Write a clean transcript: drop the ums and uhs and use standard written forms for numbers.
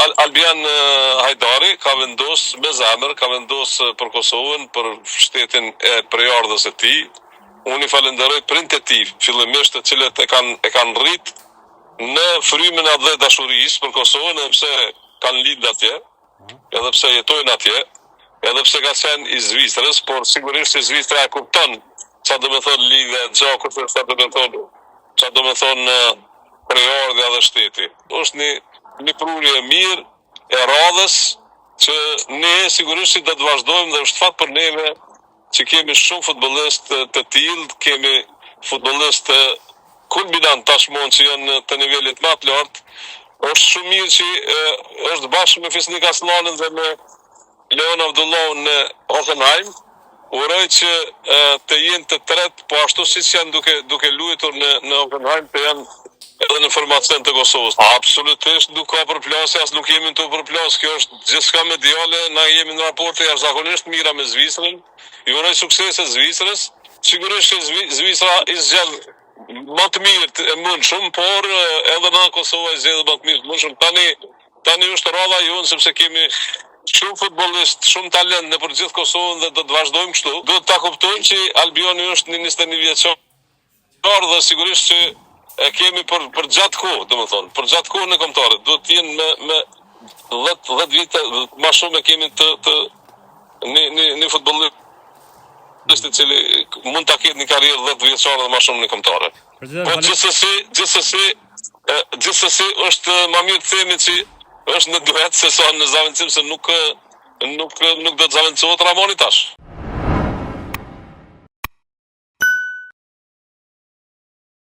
Al Albian Hajdari ka vendos me zemër, ka vendos për Kosovën, për shtetin e prejardhjes së tij. Unë i falënderoj prindët e tij, fillimisht të cilët e kanë e kanë rrit në frymën e atdhedashurisë për Kosovën, edhe pse kanë lind atje, edhe pse jetojnë atje, edhe pse ka qenë i Zvicrës, por sigurisht që Zvicra e kupton ça do me thonë lidhja e gjakut dhe ça do me thonë ça do me thonë prejardhja dhe shteti. Është një një prurje e mirë e radhës që ne sigurisht që do të vazhdojmë dhe është fat për neve që kemi shumë futbollistë të tillë, kemi futbollistë kulminant tashmë që janë të nivelit më të lartë. Është shumë mirë që është bashkë me Fisnik Asllanin dhe me Leon Avdullahun në Hoffenheim. Uroj që të jenë të tretë, po ashtu siç janë duke duke luajtur në në Hoffenheim, të janë edhe në formacion të Kosovës. Absolutisht nuk ka përplasje, as nuk jemi tu u përplas, kjo është gjithçka mediale, na jemi në raporte jashtëzakonisht të mira me Zvicrën. I uroj suksese Zvicrës. Sigurisht që Zvicra i zgjedh më të mirët e mundshëm, por edhe na Kosova i zgjedh më të mirët e mundshëm. Tani tani është radha jonë sepse kemi shumë futbollistë, shumë talent nëpër gjithë Kosovën dhe do të vazhdojmë kështu. Duhet ta kuptojmë që Albioni është një 21 vjeçar dhe sigurisht që e kemi për për gjatë kohë, domethënë, për gjatë kohë në kombëtare, duhet të jenë me me 10 10 vite më shumë e kemi të të një një një futbollist i cili mund ta ketë një karrierë 10 vjeçare dhe më shumë në kombëtare. Po gjithsesi, gjithsesi, gjithsesi është më mirë të themi që është në duet se sa në zavendësim se nuk nuk nuk do të zavendësohet Rrahmani tash.